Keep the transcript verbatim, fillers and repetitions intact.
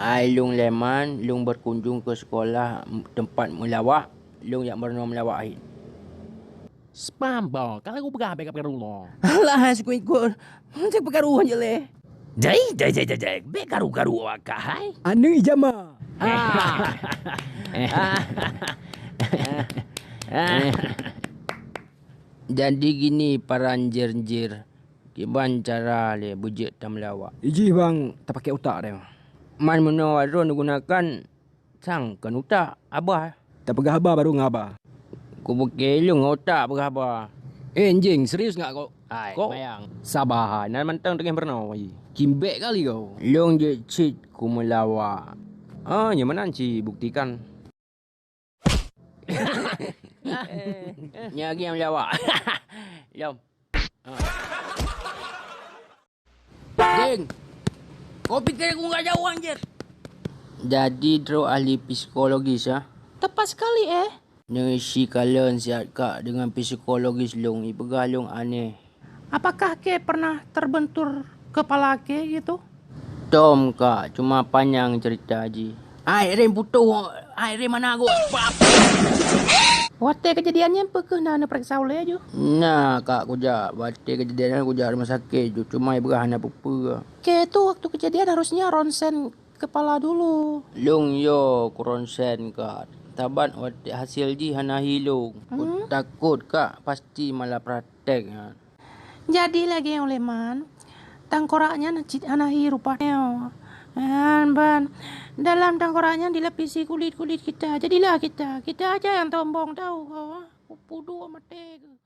Ai lôn Leman, lôn berkunjung ke sekolah, m-, tempat meulawak, lôn jak meurunoe meulawak hai. Spam boh, ka lôn peugah bèk ka peukaru lom. Alah, hai sikut-ikut. Macam peukaru je lé. Dai, dai, dai, dai, dai. Bèk karu-karu awak kah hai. Aneuk ijama. Ah. Jadi gini, paran jir-jir. Kiban cara lé beujeuet tameulawak. Ijih bang, tapakèk utak deh. Man meunoe droen gunakan sang kon utak, abah. Tapeugah haba baru ngon abah. Kupiké lôn ngon utak peugah haba. Eh, anjing, serius nggak kok? Hai, kok bayang. Sabar, nan mantong teungoh meurunoe, wai. Kimbek kali kau. Lôn jeuet cit kumeulawa. Ah, nyoe meunan ci buktikan. Nyan lagi nyang meulawa. Lom. Ding. Kau pikir aku nggak jauh, anjir? Jadi, droe ahli psikologis, ah? Tepat sekali, eh. Nyoe isi kalon siat kak dengan psikologis lôn, ipeugah lôn aneh. Apakah ke pernah terbentur kepala ke gitu? Tom, kak, cuma panyang cerita ji. Ai, rem putôh, ai, rem mana aku? Watèe kejadian nyan peu keuh na neupeuriksa ulèe ju? Na, kak, kujak. Watèe kejadian nyan kujak rumah sakit ju, cuma ipeugah hana peue-peue. Ke tu waktu kejadian harusnya ronsen kepala dulu. Lôn yo kuronsen, kak. Saban watèe hasil jih hana hi lôn. Hmm? Kutakot, kak, pasti malah praktek nyan. Jadi lagèe nyoe, Leman, tangkorak nyan cit hana hi rupa nyoe. Nyan ban, dalam tangkorak nyan dilapisi kulit-kulit kita. Jadilah kita, kita aja yang sombong, tahu kau, ah. Kupuduek maté keuh.